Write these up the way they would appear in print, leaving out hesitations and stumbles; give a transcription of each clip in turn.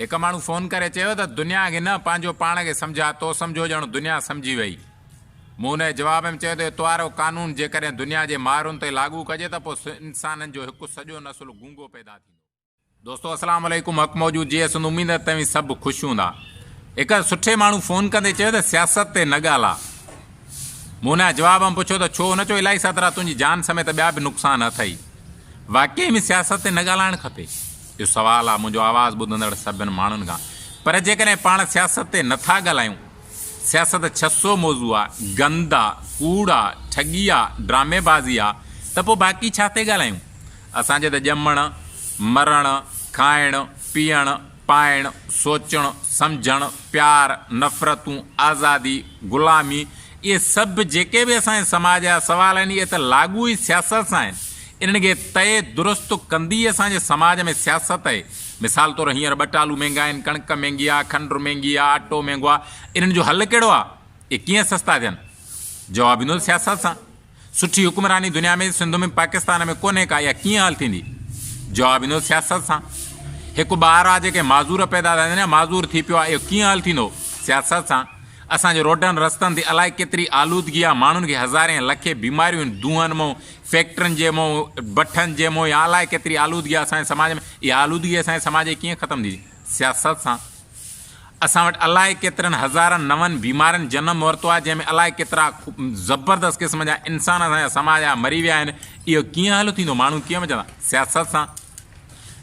هڪ ماڻهو فون ڪري چيو ته دنيا کي نه پنهنجو پاڻ کي سمجهاء تو سمجهو ڄڻ دنيا سمجهي وئي. مون ان جي جواب ۾ چيو ته اهو توارو قانون جيڪڏهن دنيا جي ماهرن تي لاڳو ڪجي ته پوء انسانن جو هڪ سڄو نسل گونگو پيدا ٿيندو. دوستو اسلام عليڪم حق موجود جيئي سنڌ اميد ته توهين سڀ خوش هوندا. هڪ سٺي ماڻهو فون ڪندي چيو ته سياست تي نه ڳالهاء. مون ان جي جواب ۾ پڇيو ته ڇو؟ هن چيو الائي ساترا تنهنجي جان سميت ٻيا به نقصان اٿئي. واقعي ۾ سياست تي نه ڳالهائڻ کپي؟ اهو سوال آهي منهنجو آواز ٻڌندڙ سڀن ماڻهن کان. پر جيڪڏهن پاڻ سياست تي نه ٿا ڳالهايون، سياست ڇسو موضوع آ، گند آ، ڪوڙ آ، ٺڳي آ، ڊرامي بازي آ ته پوء باقي ڇا تي ڳالهايون؟ اسان جي ته ڄمڻ، مرڻ، کائڻ، پيئڻ، پائڻ، سوچڻ، سمجهڻ، پيار، نفرتون، آزادي، غلامي اهي سڀ جيڪي به اسان جي سماج جا سوال آهن اهي ته لاڳو ئي سياست سان آهن. انهن کي طئي درست ڪندي اسان جي سماج ۾ سياست آهي. مثال طور هينئر ٻٽالو مهنگا آهن، ڪڻڪ مهنگي آهي، کنڊ مهنگي آهي، اٽو مهنگو آهي، انهن جو حل ڪهڙو آهي؟ اهي ڪيئن سستا ٿين؟ جواب ايندو سياست سان. سٺي حڪمراني دنيا ۾ سنڌ ۾ پاڪستان ۾ ڪونهي ڪا اها ڪيئن حل ٿيندي؟ جواب ايندو سياست سان. هڪ ٻار آهي جيڪي معذور پيدا ٿيا آهن يا معذور ٿي پيو آهي اهو ڪيئن حل ٿيندو؟ سياست سان. اسان جي روڊن رستن تي الائي ڪيتري آلودگي آهي ماڻهن کي هزارين لکين بيماريون آهن دونهن مون فيڪٽرين جي مون بٺن جي مون يا الائي ڪيتري آلودگي آهي اسان جي سماج ۾ اها آلودگي اسان جي سماج جي ڪيئن ختم ٿيندي؟ سياست سان. اسان وٽ الائي ڪيترن هزارن نون بيمارين جنم ورتو آهي جنهن ۾ الائي ڪيترا زبردست قسم جا انسان اسان جا سماج جا مري ويا آهن اهو ڪيئن حل ٿيندو ماڻهو ڪيئن بچندا سياست سان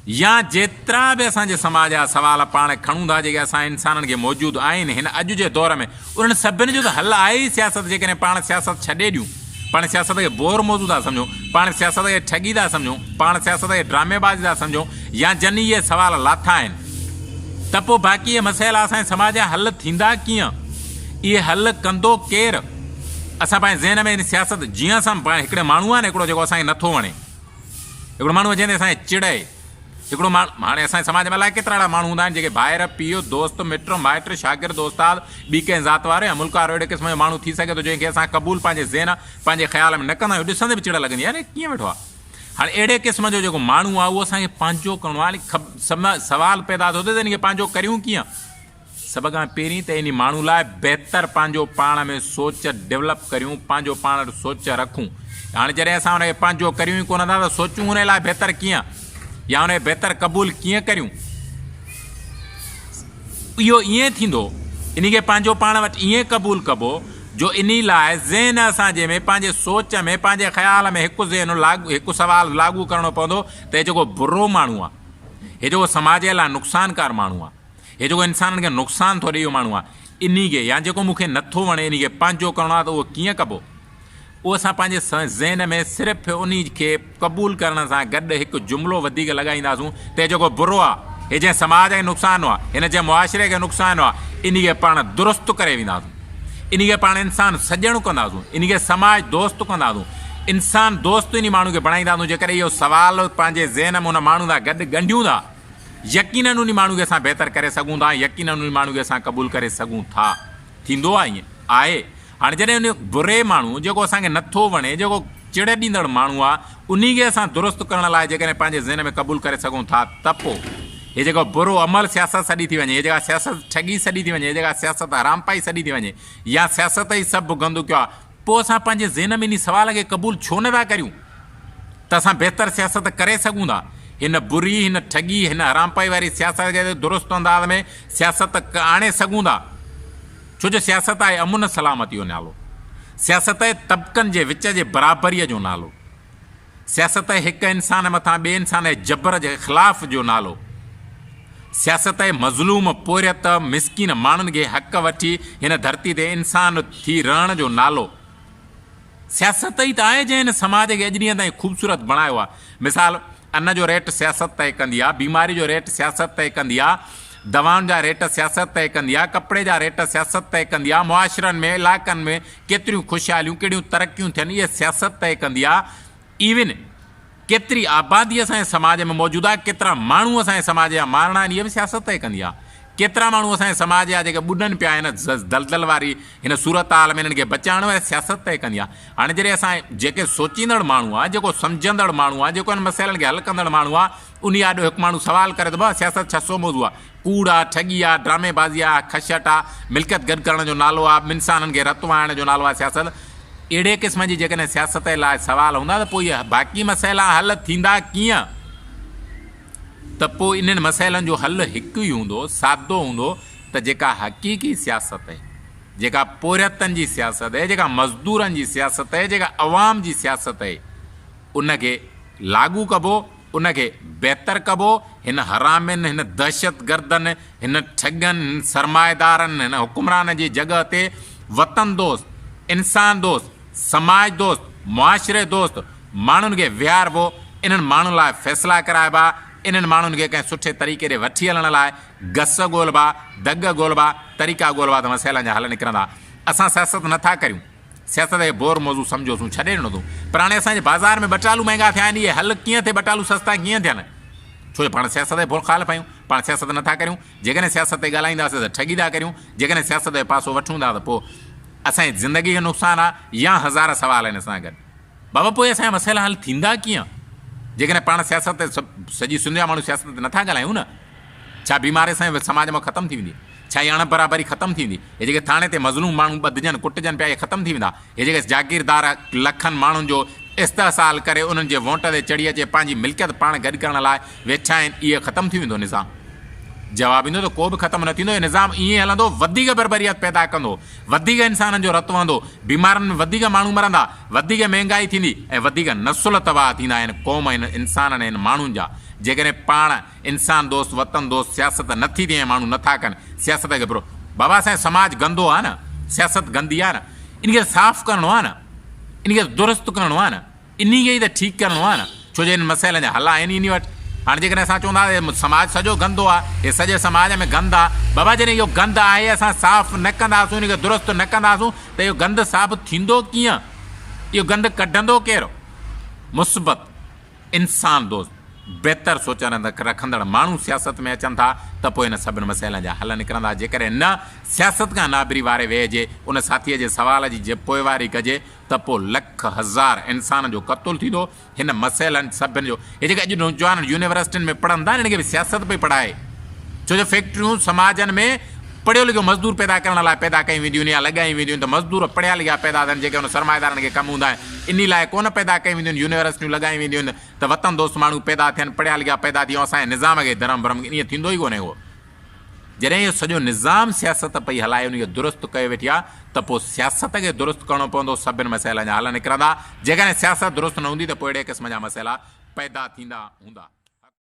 يا جيترا به اسان جي سماج جا سوال پاڻ کڻون ٿا جيڪي اسان انسانن کي موجود آهن هن اڄ جي دور ۾ انهن سڀني جو ته حل آهي ئي سياست جيڪڏهن پاڻ سياست ڇڏي ڏيون پاڻ سياست کي بور موضوع ٿا سمجهون پاڻ سياست کي ٺڳي ٿا سمجهون پاڻ سياست کي ڊرامي بازي ٿا سمجهون يا جن اهي سوال لاٿا آهن ته پوء باقي اهي مسئلا اسان جي سماج جا حل ٿيندا ڪيئن اهي حل ڪندو ڪير اسان پنهنجي ذهن ۾ سياست جيئن اسان هڪڙي ماڻهو آهي نه هڪڙو جيڪو اسان کي نٿو وڻي هڪڙو ماڻهو جنهن تي اسان کي چڙ آهي هڪڙو ماڻهو هاڻي اسان جي سماج ۾ الائي ڪيترا اهڙا ماڻهو هوندا آهن جيڪي ڀائر، پيء، دوست، مٽ، مائٽ، شاگرد، استاد، ٻي ڪنهن ذات وارو يا ملڪ وارو اهڙي قسم جو ماڻهو ٿي سگهي ٿو جنهن کي اسان قبول پنهنجي ذهن، پنهنجي خيال ۾ نه ڪندا آهيون، ڏسندي به چڙ لڳندي آهي اري ڪيئن ويٺو آهي. هاڻي اهڙي قسم جو جيڪو ماڻهو آهي اهو اسان کي پنهنجو ڪرڻو آهي. هاڻي سوال پيدا ٿو ٿئي ته ان کي پنهنجو ڪريون ڪيئن؟ سڀ کان پهرين ته انهي ماڻهو لاء بهتر پنهنجو پاڻ ۾ سوچ ڊولپ ڪريون، پنهنجو پاڻ وٽ سوچ رکون. هاڻي جڏهن اسان ان کي پنهنجو ڪريون ئي ڪونه ٿا ته سوچون انهي لاء بهتر ڪيئن يا ان کي بهتر قبول ڪيئن ڪريون؟ اهو ائين ٿيندو، انهي کي پنهنجو پاڻ وٽ ائين قبول ڪبو جو انهي لاء ذهن اسان جي ۾ پنهنجي سوچ ۾ پنهنجي خيال ۾ هڪ ذهن لاڳو هڪ سوال لاڳو ڪرڻو پوندو ته هي جيڪو برو ماڻهو آهي، هي جيڪو سماج لاء نقصانڪار ماڻهو آهي. هي جيڪو انسانن کي نقصان ٿو ڏئي اهو ماڻهو آهي انهي کي يا جيڪو مون کي نه ٿو وڻي انهي کي پنهنجو ڪرڻو آهي ته اهو ڪيئن ڪبو؟ اهو اسان پنهنجي ذهن ۾ صرف انهي کي قبول ڪرڻ سان گڏ هڪ جملو وڌيڪ لڳائينداسون ته هي جيڪو برو آهي، هي جنهن سماج کي نقصان آهي، هن جنهن معاشري کي نقصان آهي، انهي کي پاڻ درست ڪري وينداسون. انهي کي پاڻ انسان سڄڻ ڪنداسون، انهي کي سماج دوست ڪنداسون، انسان دوست انهي ماڻهو کي بڻائينداسون جيڪڏهن اهو سوال پنهنجي ذهن ۾ ان ماڻهو سان گڏ ڳنڍيون ٿا. يقينن انهي ماڻهو کي اسان بهتر ڪري سگهون ٿا ۽ يقينن انهي ماڻهو کي اسان قبول ڪري سگهون ٿا. ٿيندو آهي ائين؟ آهي. هاڻي جڏهن انهي بري ماڻهو جيڪو اسان کي نٿو وڻي، جيڪو چڙ ڏيندڙ ماڻهو آهي، انهي کي اسان درست ڪرڻ لاء جيڪڏهن پنهنجي ذهن ۾ قبول ڪري سگهون ٿا ته پوء هي جيڪو برو عمل سياست سڏي ٿي وڃي، هي جيڪا سياست ٺڳي سڏي ٿي وڃي، هي جيڪا سياست حرامپائي سڏي ٿي وڃي يا سياست ئي سڀ گند ڪيو آهي، پوء اسان پنهنجي ذهن ۾ انهي سوال کي قبول ڇو نه ٿا ڪريون ته اسان بهتر سياست ڪري سگهون ٿا؟ هن بري، هن ٺڳي، هن حرامپائي واري سياست کي درست انداز ۾ سياست آڻي سگهون ٿا؟ ڇو جو سياست آهي امن سلامتي جو نالو. سياست آهي طبقن جي وچ جي برابريء جو نالو. سياست آهي هڪ انسان مٿان ٻئي انسان جي جبر جي خلاف جو نالو. سياست آهي مظلوم، پورهيت، مسڪين ماڻهن کي حق وٺي هن ڌرتي تي انسان ٿي رهڻ جو نالو. سياست ئي ته آهي جنهن هن سماج کي اڄ ڏينهن تائين خوبصورت بڻايو آهي. مثال، ان جو ريٽ سياست طئي ڪندي آهي، بيماري جو ريٽ سياست طئي ڪندي آهي، دوائن جا ريٽ سياست طئي ڪندي آهي، ڪپڙي جا ريٽ سياست طئي ڪندي آهي، معاشرن ۾، علائقن ۾ ڪيتريون خوشحاليون، ڪهڙيون ترقيون ٿين، اهي سياست طئي ڪندي آهي. ايون ڪيتري آبادي اسان جي سماج ۾ موجود آهي، ڪيترا ماڻهو اسان جي سماج جا مارڻا آهن، اها به سياست طئي ڪندي آهي. ڪيترا ماڻهو اسان جي سماج جا جيڪي ٻڏن پيا هن دلدل واري هن صورتحال ۾ انهن کي بچائڻو آهي، سياست طئي ڪندي آهي. هاڻي جڏهن اسان جيڪي سوچيندڙ ماڻهو آهي، جيڪو سمجهندڙ ماڻهو آهي، جيڪو انهن مسئلن کي حل ڪندڙ ماڻهو آهي، انهي آڏو هڪ ماڻهو سوال ڪري ته بابا سياست ڇا سو موضوع آ؟ ڪوڙ آ، ٺڳي آ، ڊرامي بازي آ، کشٽ آ، ملڪيت گڏ ڪرڻ جو نالو آ، انسانن کي رت وهائڻ جو نالو آ سياست. اهڙي قسم جي جيڪڏهن سياست لاء سوال هوندا ته پوء اهي باقي مسئلا حل ٿيندا ڪيئن؟ ته پوء انهن مسئلن جو حل هڪ ئي هوندو، سادو هوندو ته جيڪا حقيقي سياست اهي، جيڪا پورهيتن جي سياست اهي، جيڪا مزدورن جي سياست اهي، جيڪا عوام جي سياست اهي، ان کي لاڳو ڪبو، ان کي بهتر ڪبو، هن حرامين، هن دهشتگردن، هن ٺڳن، هن سرمائيدارن، هن حڪمرانن جي جڳهه تي وطن دوست، انسان دوست، سماج دوست، معاشري دوست ماڻهن کي ويهاربو، انهن ماڻهن لاء فيصلا ڪرائبا، انهن ماڻهن کي ڪنهن سٺي طريقي ڏي وٺي هلڻ لاء گس ڳولبا، دڳ ڳولبا، طريقا ڳولبا ته مسئلن جا حل نڪرندا. اسان سياست نه ٿا ڪريون. سياست کي بور موضوع سمجهيوسون، ڇڏي ڏنو اٿئون. پر هاڻي اسان جي بازار ۾ ٻٽالو مهنگا ٿيا آهن، اهي حل ڪيئن ٿئي، ٻٽالو سستا ڪيئن ٿين؟ ڇو جو پاڻ سياست جي مخالف آهيون، پاڻ سياست نه ٿا ڪريون. جيڪڏهن سياست تي ڳالهائينداسين ته ٺڳي ٿا ڪريون، جيڪڏهن سياست جو پاسو وٺون ٿا ته پوء اسان جي زندگي کي نقصان آهي يا هزار سوال آهن اسان سان گڏ. بابا پوء اسان جا مسئلا حل ٿيندا ڪيئن؟ جيڪڏهن پاڻ سياست تي سڄي سنڌ جا ماڻهو سياست تي نه ٿا ڳالهايون نه، ڇا بيماري اسان جي سماج مان ختم ٿي ويندي؟ ڇا هي اڻ برابري ختم ٿي ويندي؟ هي جيڪي ٿاڻي تي مظلوم ماڻهو ٻڌجن ڪٽجن پيا اهي ختم ٿي ويندا؟ هي جيڪي جاگيردار لکن ماڻهن جو استحصال ڪري انهن جي وونٽ تي چڙهي اچي پنهنجي ملڪيت پاڻ گڏ ڪرڻ لاء ويٺا آهن اهي ختم ٿي ويندو نظام؟ جواب ايندو ته ڪو به ختم نه ٿيندو اهو نظام ائين ئي هلندو وڌيڪ بربريت پيدا ڪندو وڌيڪ انسانن جو رت وهندو بيمارن ۾ وڌيڪ ماڻهو مرندا وڌيڪ مهنگائي ٿيندي ۽ وڌيڪ نسل تباهه ٿيندا هن قوم هن انسانن هن ماڻهن جا جيڪڏهن پاڻ انسان دوست وطن دوست سياست نه ٿي ٿئي ۽ ماڻهو نه ٿا ڪن سياست کي برو بابا اسان جو سماج گندو آ نه سياست گندي آ نه ان کي صاف ڪرڻو آ نه ان کي درست ڪرڻو آ نه انهي کي ئي ته ٺيڪ ڪرڻو آ نه ڇو جو انهن مسئلن جا حل آهن ئي انهي وٽ هاڻي جيڪڏهن اسان چوندا ته سماج سڄو گندو آ هي سڄي سماج ۾ گند آ بابا جڏهن اهو گند آهي اسان صاف نه ڪنداسون ان کي درست نه ڪنداسون ته اهو گند صاف ٿيندو ڪيئن اهو گند ڪڍندو ڪير مثبت انسان دوست، بهتر سوچ رکندڙ ماڻهو سياست ۾ اچن ٿا ته پوء ان سڀن مسئلن جا حل نڪرندا، جيڪڏهن نه سياست کان نابري واري ويهجي، ان ساٿيء جي سوال جي پوئواري ڪجي ته پوء لک هزار انسانن جو قتل ٿيندو، هن مسئلن سڀن جو هي جيڪي اڄ نوجوان يونيورسٽين ۾ پڙهن ٿا انهن کي به سياست پئي پڙهائي. ڇو جو فيڪٽريون سماجن ۾ پڙهيو لکيو مزدور پيدا ڪرڻ لاء پيدا ڪيون وينديون آهن يا لڳايون وينديون آهن ته مزدور پڙهيا لکيا پيدا ٿين جيڪي ان سرمائيدارن کي ڪم هوندا آهن انهي لاء ڪونه پيدا ڪيون وينديون آهن يونيورسٽيون لڳايون وينديون آهن ته وطن دوست ماڻهو پيدا ٿين پڙهيا لکيا پيدا ٿي اسان جي نظام کي درهم برهم ائين ٿيندو ئي ڪونهي ڪو جڏهن اهو سڄو نظام سياست پئي هلائي ان کي درست ڪيو ويٺي آهي ته پوء سياست کي درست ڪرڻو پوندو سڀن مسئلن جا حل نڪرندا جيڪڏهن سياست درست نه هوندي ته پوء اهڙي قسم جا مسئلا پيدا ٿيندا هوندا.